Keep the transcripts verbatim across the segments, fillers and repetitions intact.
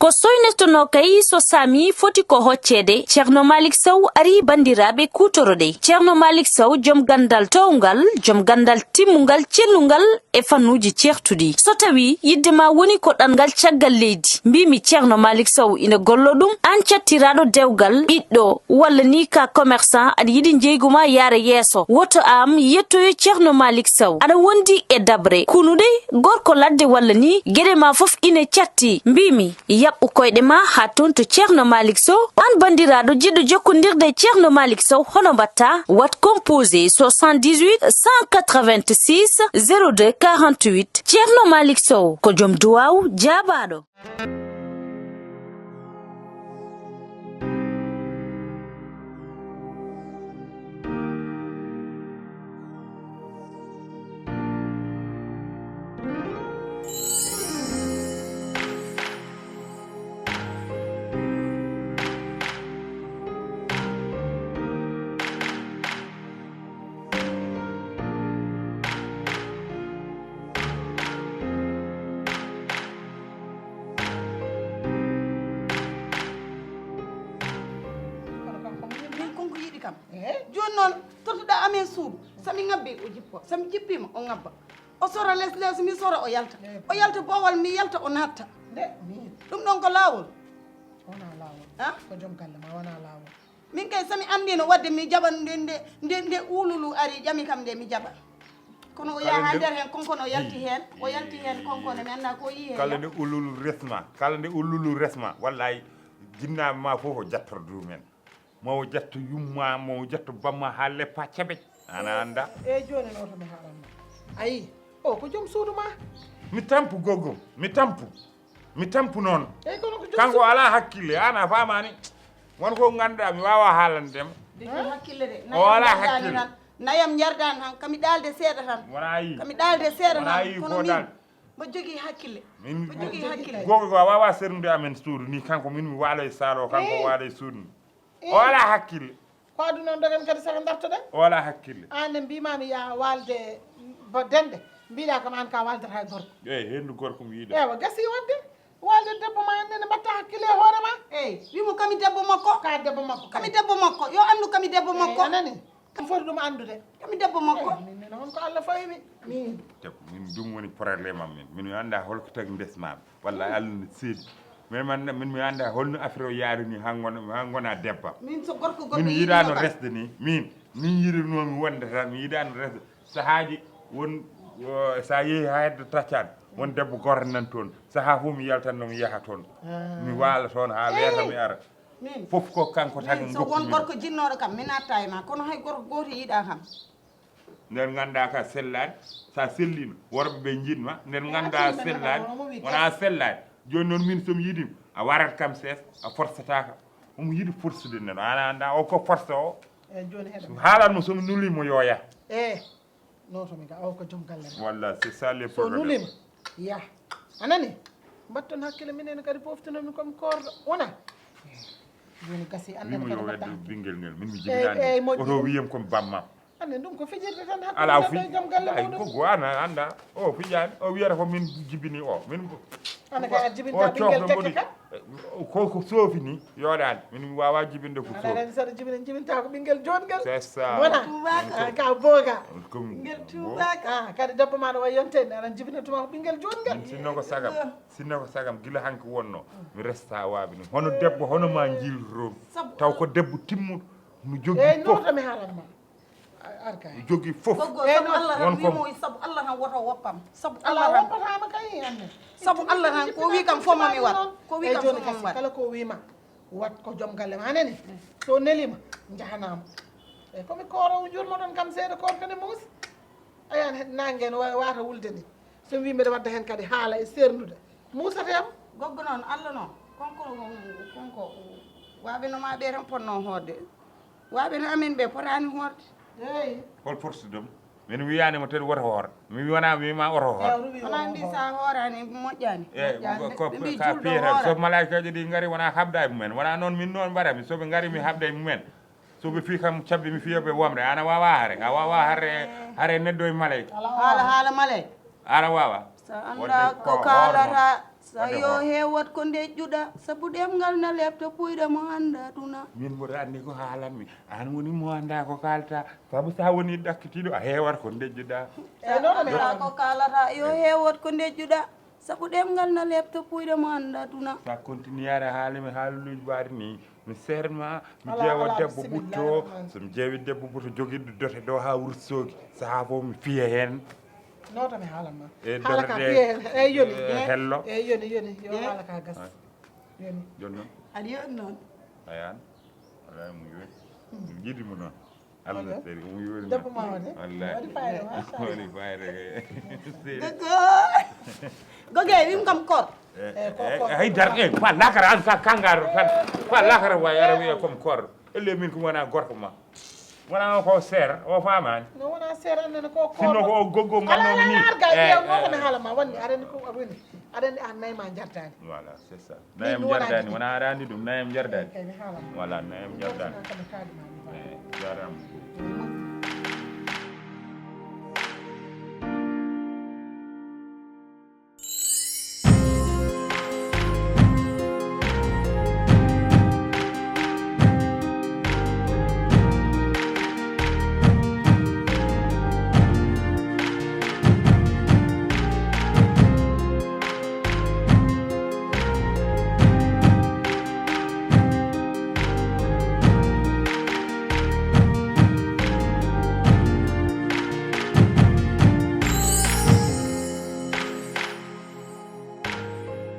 Ko soynetonoo kay so saami foti ko hocceede, Ceerno Maalik Sow arii banndiraaɓe kuutoroɗe. Ceerno Maalik Sow, jom ganndal toowngal, jom ganndal timmungal, cellungal e fannuuji ceertuɗi. So tawii yiɗde ma woni ko ɗanngal caggal leydi, mbiimi Ceerno Maalik Sow ina golloo ɗum, aan cattiraaɗo dewgal, ɓiɗɗo, walla nii ka commerçant, aɗa yiɗi njeygu ma yaara yeeso, woto aan yettoyo Ceerno Maalik Sow. Aɗa wondi e daɓre, kunuɗe, gorko ladde walla nii, geɗe ma fof ina catti, mbiimi, yaɓɓu koyɗe ma haa toon to Ceerno Maalik Sow. Aan banndiraaɗo jiɗɗo jokkondirde e Ceerno Maalik Sow, hono mbaɗtaa? Waɗ composé soixante-dix-huit cent quatre-vingt-six zéro deux quarante-huit. Ceerno Maalik Sow ko jom duwaaw jaabaaɗo. Kono kanko min konko yiɗi kam. Jooni noon, totuɗaa amen suudu. So mi ŋabbii, o jippoo. So mi jippiima, o ŋabba. O sora les les, mi sora, o yalta. O yalta boowal, mi yalta, o naatta. Ɗum ɗoon ko laawol? Wonaa laawol. Ko jom galle ma, wonaa laawol. Min kay, so mi anndiino waɗde, mi jaɓan nde, nde, nde, nde uululu ari, ƴami kam nde, mi jaɓa. Kono o yaha nder heen, konkon o yalti heen, o yalti heen, konkon mi anndaa ko o yiyi heen. Kala nde uululu resma, kala nde uululu resma, wallaay, jinnaaɓe ma fof o jattor duumen. Ma o jatto yumma, ma o jatto bamma haa leppa cabet. Ana annda? Eey, jooni noon to mi haalan ma. Ayi, o ko jom suudu ma. Mi tampu, goggom, mi tampu. Mi tampu noon. Eey, kono ko jom suudu. Kanko alaa hakkille, aan a faamaani. Won ko ngannduɗaa, mi waawaa haalande ma. O alaa hakkille. Nayam njardaani tan. Kami ɗaalde seeɗa tan. Wonaa yii. Kami ɗaalde seeɗa tan. Kono min, mbo jogii hakkille. Mbo jogii hakkille. Gogo a waawaa sernude amen suudu ni, kanko min mi waalo e saalo, kanko waalo e suudu ni. O alaa hakkille. Ko aduna on dagan kadi saka dartoɗen. O alaa hakkille. Aan ne mbiimaami yaa waalde ba dende. Mbiɗa kam aan ka waaldata e gorko. Eey, henndu gorko mi yiɗa. Ewa, gasi waɗde. Waalde debbo ma aan ne mbatta hakkille e hoore ma. Eey, wimo kami debbo makko. Ka debbo makko. Kami debbo makko. Yo anndu kami debbo makko. Eey, a nani? Kam foti ɗum anndude. Kami debbo makko. Eey, min, min on ko Allah fawi mi. Min. Debbo, min ɗum woni problème am min. Min mi annda holko tagi ndesmaami. Wallahi Allah no seedi. Min man, min mi annda holno affaire o yaari ni haa ngona, haa ngona debba. Min so gorko goɗɗo yiɗi yiɗano kam. Resde ni. Min, min yiɗirnomi wonde tan, mi yiɗano resde. Sahaaji won, o, sa yehi haa hedde taccan, won debbo goto nan toon. Sahaa fof mi yaltanno mi yaha toon. Mi waala toon haa weeta mi ara. Min. Fof ko kanko tagi. Min, so won gorko jinnoɗo kam, mi natta e ma. Kono hay gorko goto yiɗa kam. Nden nganndaa ka sellaani, so a selliima, worɓe ɓe njiɗ ma, nden nganndaa a sellaani, wonaa a sellaani. Jooni noon, min so mi yiɗii ma, a warat kam sees, a forsataaka. Omo yiɗi forsude nden, aan a anndaa o ko forsa o. Eey, jooni heɗo. So haalan mo, so mi nulii mo, yo yah. Eey, noto mi ga, o ko jom galle ma. Walla, c'est ça le problème. So nulii ma, yah. A nanii? Mbatton hakkille, minen kadi pooftinomi ko mi koorɗo, wonaa? Jooni gasi, annden kadi mbaɗɗa hakkille. Wimo yo weddu ɓinngel ngel, min mi jibinaani. Eey, eey, moƴƴi. Oto wiyam ko mi bamma. Anne ɗum ko fijirde tan. Alaa o fiji. Jom galle muɗum. Gogo an a annda o fijaani, o wiyata ko min jibini o. Min ana kay a jibinta ɓinngel tekke kam. Ko ko soofi ni yooɗaani. Min mi waawaa jibinde ko soofi. Aɗa anndi saɗa jibina jibinta ko ɓinngel joɗngal. C'est ça. Wona. Tuubaka. Ka booga. Ɓinngel tuubaka. Ah, kadi debbo ma no wayi yonte ni aɗa jibina tuma ko ɓinngel joɗngal. Min sinno ko sagam, sinno ko sagam gila hanki wonno. Mi resta waabi ni hono debbo hono ma jiilotoɗo. Taw ko debbo timmuɗo. Mi jogii fof. Eey, noota mi haalan ma. Ar kay. Mi jogii fof. Gogo, sabu Allah tan wimo, sabu Allah tan woto woppam. Sabu Allah tan. Woppataama kay, anne. Sabu Allah tan, ko wi kam fof mami waɗ. Ko wi kam fof mami waɗ. Kala ko wi ma, waɗ ko jom galle ma, a nani? So neli ma, njahanaa ma. Eey, ko mi kooroowo, jurmoɗon kam seeɗa koorka ne muusi. A yahan he naange no wa-, waata wulde ni. So mi wii mbeɗa wadda heen kadi haala e seerndude. Muusata am. Gogo noon, Allah noon. Konko, konko, waaɓe no maa ɓe tan potnoo hoorde. Waaɓe no amen ɓe potaani hoorde. Eey. Hol force dum? Min wiyaani mo tedi woto hoor. Mi wona mi ma oto hoor. Wona mbi sa hooraani moƴƴaani. Eey, moƴƴaani. Ko, ko, ɓe mbi ka julɗo piyeteeɗo. Hoora. So malaikaaji ɗi ngari wona habda e mumen. Wona noon min noon mbaɗami. So ɓe ngari mi habda e mumen. So ɓe fii kam cabbi mi fiya ɓe wamre. Ana waawa hare. A waawa hare, hare neddo e malayka. Haala, haala malayka. Ana waawa. So annda ko kaalata, Sa yo heewat ko ndejjuɗa, sabu ɗemngal na lepta puyɗa mo annda aduna. Min mboɗo anndi ko haalanmi, aan woni mo annda ko kaalta, sabu sa woni ɗakkitiiɗo a heewat ko ndejjuɗa. Sa annda ko kaalata, yo heewat ko ndejjuɗa, sabu ɗemngal na lepta puyɗa mo annda aduna. Sa continuyaare haalimi haaluluuji mbaɗi ni, mi seerma, mi jeewa debbo ɓutto, so mi jeewi debbo ɓutto jogiiɗo dote ɗo haa Wursogi, sahaa fof mi fiya heen. Noota mi haalan ma. E haala ka fiye heen. Eyyi, yoni. Hello. Eyyi, yoni, yoni. Yo haala ka gas. Yoni. Joni noon? Aɗa yoni noon? Ayan. Wallaahi mo yoni. Mi jiidi mo noon. Allah seri, mo yoni. Debbo ma woni? Wallaahi. Waɗi fayida, machallah. Waɗi fayida kay. Gogo. Gogo, wim kam koor. Eh, ko koor. Hay dar, eh, fa lakara an ka kangar tan. Fa lakara wa yara wiya comme koor. Elle min ko wona gorko ma. Wona on ko seera, o faamaani. No wona seera, annene ko ko. Sinno ko o goggo ngal noon ni. Ala, ala, ala, ala, eh, no ko mi haala ma, wonni, aɗa anndi ko, wonni. Aɗa anndi an nayi ma njardaani. Voilà, c'est ça. Nayi am njardaani, wona aɗa anndi ɗum, nayi am njardaani. Kay mi haala ma. Voilà, nayi am njardaani. Wona kam kaadi ma. Eh, jaaraama.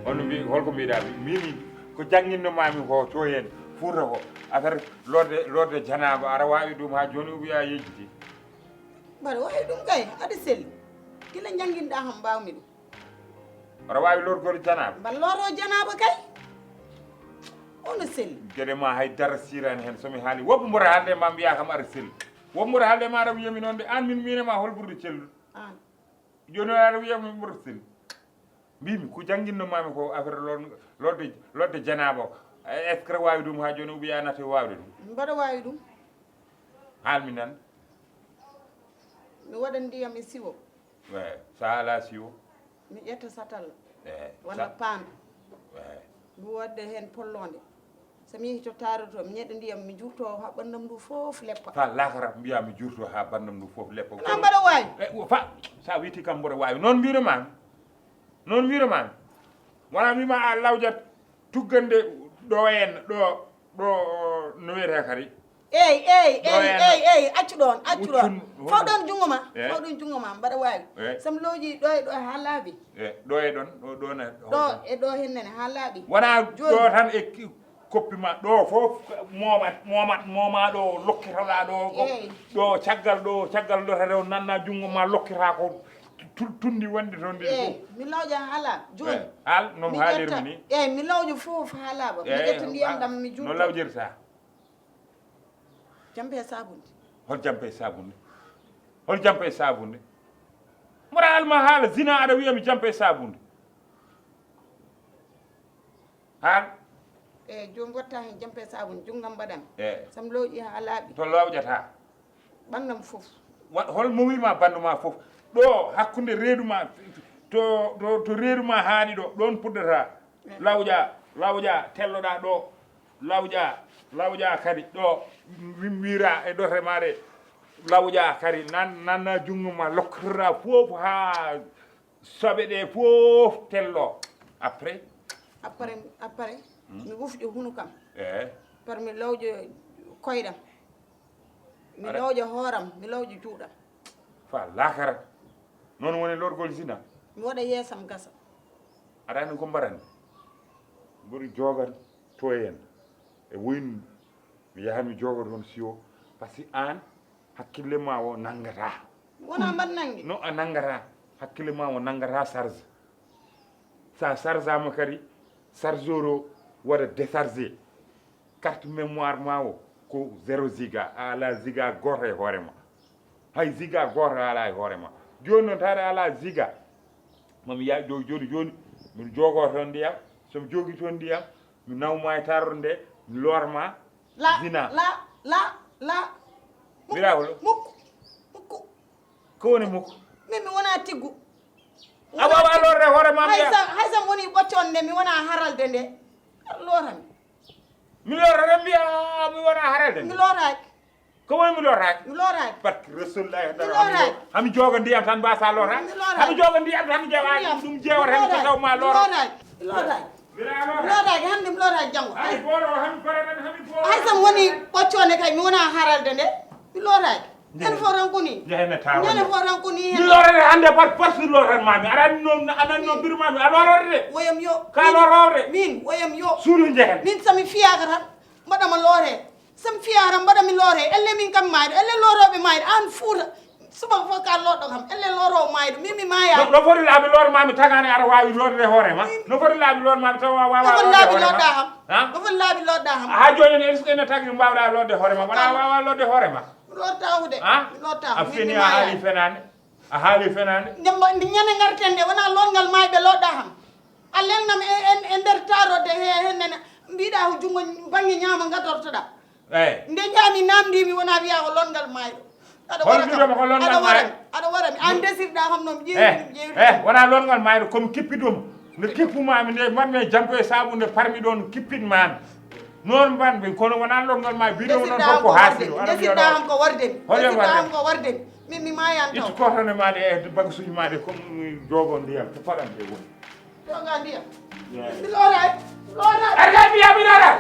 Hono mbi holko mbiɗa mimi ko jannginno mami ko to hen fuuta ko affaire lorde lorde janaba aɗa wawi ɗum ha joni ou bien a yejjiti? Mbaɗa wawi ɗum kay, aɗa selli. Gila jannginɗa kam mbawmi ɗum. Aɗa wawi lorgol janaba? Mbaɗa loro janaba kay. Ono selli. Gueɗe ma hay dara sirani hen somi haali wobbo mboɗo haalde ma mbiya kam aɗa selli. Wobbo mboɗo haalde ma aɗa wiyami noon de an min minema hol ɓurɗo cellude? An. Joni aɗa wiyami mboɗo selli. Mbimi ko jannginno mami ko affaire lon lodde lodde janaba o. Est ce que aɗa wawi ɗum ha joni ou bien a natti wawde ɗum? Mbaɗa wawi ɗum. Haalmi nan. Mi waɗa ndiyam e siwo. Eyi, so a alaa siwo? Mi ƴetta satalla. Eyi, walla paandu. Eyi. Mi waɗda heen polloonde. So mi yehii to taaroto, mi ñeɗa ndiyam, mi jurto haa ɓanndam ndu fof leppa. Fa lakara mbiya mi jurto haa ɓanndam ndu fof leppa. Wona mbaɗa waawi? E, fa, so a wiytii kam mboɗo waawi. Noon mbiyno maa mi. Noon mbiyno maa mi. Wona mbiyma a lawjat tuggande ɗo en, ɗo. Ɗo no wiyetee kadi? Eyi, eyi, eyi, eyi, eyi, accu ɗoon, accu ɗoon. Faw ɗoon junngo ma, faw ɗoon junngo ma, mbaɗa waawi. Eyi. So mi looƴii ɗo e ɗo haa laaɓi. Eyi, ɗo e ɗoon, ɗo, ɗo na. Ɗo e ɗo heen nene haa laaɓi. Wona ɗo tan e ki-, koppi ma, ɗo fof moomat, moomat, mooma ɗo lokkitoɗaa ɗo, ko ɗo caggal ɗo, caggal ɗo tan rew nanna junngo ma lokkita ko tu-, tunndi wonde toon ndi. Eyi, mi lawƴa haa laaɓa. Jooni. Eyi, haal no mi haalirmi ni. Eyi, mi lawƴa fof haa laaɓa. Mi ƴetta ndiyam ɗam mi juuto. No lawƴirta? Jampe e saabunde. Hol jampe e saabunde? Hol jampe e saabunde? Mboɗa alma haala zina aɗa wiya mi jampe e saabunde. Haan? Eyi, jooni watta heen jampe e saabunde, junngam mbaɗan. Eyi. So mi lawƴi haa laaɓi. To lawƴata? Ɓanndam fof. Wa-, hol mo wiima ɓanndu ma fof? Ɗo hakkunde reedu ma, to, to, to reedu ma haaɗi ɗo, ɗoon puɗɗata. Lawƴa, lawƴa, telloɗaa ɗo. Lawƴa, lawƴa kadi ɗo. Wim-, wiira e ɗote ma ɗe. Lawƴa kadi nan, nanna junngo ma lokkotoɗaa fof haa soɓe ɗe fof tello. Après? Après, après, mi wufƴa hunukam. Eeh. Par mi lawƴa koyɗam. Mi lawƴa hooram, mi lawƴa juuɗam. Fa lakara. Noon woni lorgol zina. Mi waɗa yeesam gasa. Aɗa anndi ko mbaɗanmi? Mboɗo joogan to en. E waynu mi yahan mi jooga toon siwo. Par ce que aan hakkille ma o nanngata. Wona mbaɗ nannge? Non, a nanngata. Hakkille ma o nanngata charge. Sa chargama kadi, chargeur o waɗa déchargé. Carte mémoire ma o ko zéro giga, a ala giga gooto e hoore ma. Hay giga gooto a ala e hoore ma. Jooni noon tawa aɗa ala giga. Mami yaaj ɗo jooni jooni, min joogo toon ndiyam, somi joogi toon ndiyam, mi nawma e tarde nde, mi lorma zina. La, la, la, la. Mbiɗa holo? Mukku, mukku. Ko woni mukku? Min mi wona tiggu. A waawaa loorde hoore ma, hay sam woni ɓoccoonde mi wona haralde nde. Loorami. Mi loorata mbiya mi wona haralde nde. Mi looraaki. Ko woni mi looraaki? Mi looraaki. Barki Rasulullahi. Mi looraaki. Hami jooga ndiyam tan mbasa looraaki. Mi looraaki. Hami jooga ndiyam tan jeewaani ɗum jeewata mi taw ma looro. Mi looraaki. Mi looraaki. Mi looraaki hannde mi looraaki janngo. Hami booro hami baratan hami booro. Hay sam woni ɓoccoonde kay mi wona haralde nde. Mi looraaki. Ñande fof tan ko nii. Ñande fof tan ko nii. Mi loorata hannde par force looran ma mi. Aɗa anndi noon aɗa anndi noon mbir ma mi a loorata de. Woyam yo. Ka loorowde. Min woyam yo. Suudu njehen. Min so mi fiyaaka tan mbaɗa ma loore. So mi fiyaaka tan mbaɗa mi loore. Elle min kam maayɗo. Elle loorooɓe maayɗo. Aan Fuuta. Subaka fof ka loɗɗo kam. Elle looroowo maayɗo. Min mi maayaani. No foti laabi loor ma mi tagaani aɗa waawi loorde hoore ma. No foti laabi loor ma mi tawa waawa loorde hoore ma. No foti laabi loɗɗa kam. Haa jooni ne ene tagi mbawɗa loorde hoore ma. Wona waawa loorde hoore ma. Mi lortaako de. Mi lortaako. A fini a haali fenaande. A haali fenaande. Nde ñande ngarten nde wona longal maayɓe loɗɗa kam. A lelnam e nder taarode he hennene mbiɗa ko junngo bannge ñaama ngadortoɗa. Eyi. Nde ñaami namndimi wona wiya ko longal maayɗo. Aɗa wara kam. Aɗa warami. Aɗa warami. An desirɗa kam noon ƴeewmi ɗum ƴeewmi. Eh, wona longal maayɗo komi kippiɗum. Nde kippumami nde mbatmi e jampo e saabu nde parmi ɗon kippitmami. Noon mbanmi kono wona longal ma bidon noon fof ko haasiru. Desirɗa kam ko warde mi. Desirɗa kam ko warde mi. Min mi mayan taw. Ittu kortane maɗe e bagasuji maɗe comme jogo ndiyam to paɗante woni. Joga ndiyam. Mi loray. Loray. Arga mi yami loray.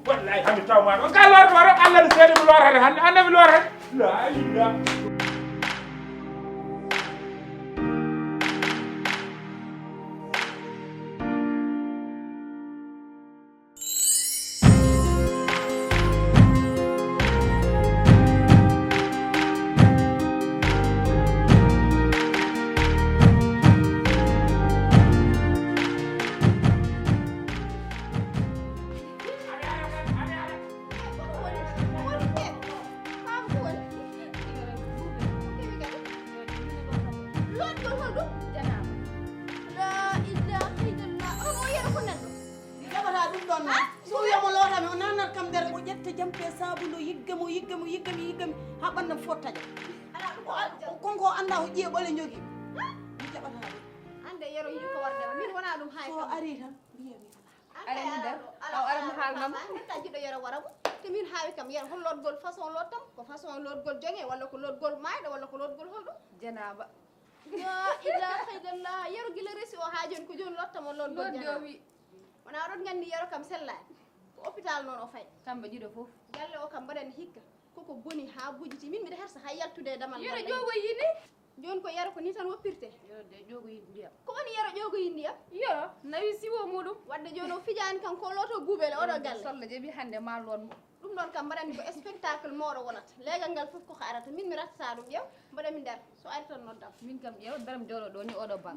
Wallahi hami taw ma. On ka lor lor Allah ne sedi mi loray hande ande mi loray. La ilaha. Lotgol hol ɗum? Janaaba. La ilaha illallah. Onon o yero ko nanɗo. Mi jaɓata ɗum ɗon noon. So wiya mo lootami o nanat kam nder o ƴetta jampe saabu ndo yigga mo yigga mo yigga mi yigga mi haa ɓandam fof taƴa. Kon ko annda ko ƴiye ɓole jogi. Mi jaɓata ɗum. Ande yero yiɗi ko warde ma min wona ɗum hay. So ari tan mbiya mi. Aɗa yiɗa aw aɗa mo haalnoo mo. Hannde jiɗɗo yero wara mo. Te min haawi kam yero hol lootgol façon loottam ko façon lootgol joge walla ko lootgol maayɗo walla ko lootgol holɗo? Janaaba. La ilaha illallah yero gila resi o haa jooni ko jooni lottamo lootgol janaaba. Wona oɗon nganndi yero kam sellaani ko hôpital noon o fayi. Kamɓe ɗiɗo fof. Galle o kam mbaɗani hikka koko boni haa bojiti min mbiɗa hersa hay yaltude e damal. Yero ƴoogo yini. Jooni ko yero ko ni tan woppirte. Yero de ƴoogo yini ndiyam. Ko woni yero ƴoogo yini ndiyam? Yero nawi siwo muɗum. Wadde jooni o fijaani kan ko looto guubele oɗo galle. Solla jeeɓi hannde ma loon mo. Ɗum ɗon kam mbaɗanmi ko spectacle mooɗo wonata. Leegal ngal fof koko arata. Min mi rattata ɗum ƴeew mbaɗa mi nder so ari tan noddam. Min kam ƴeew mbeɗa mi jooɗo ɗo ni oɗo bal.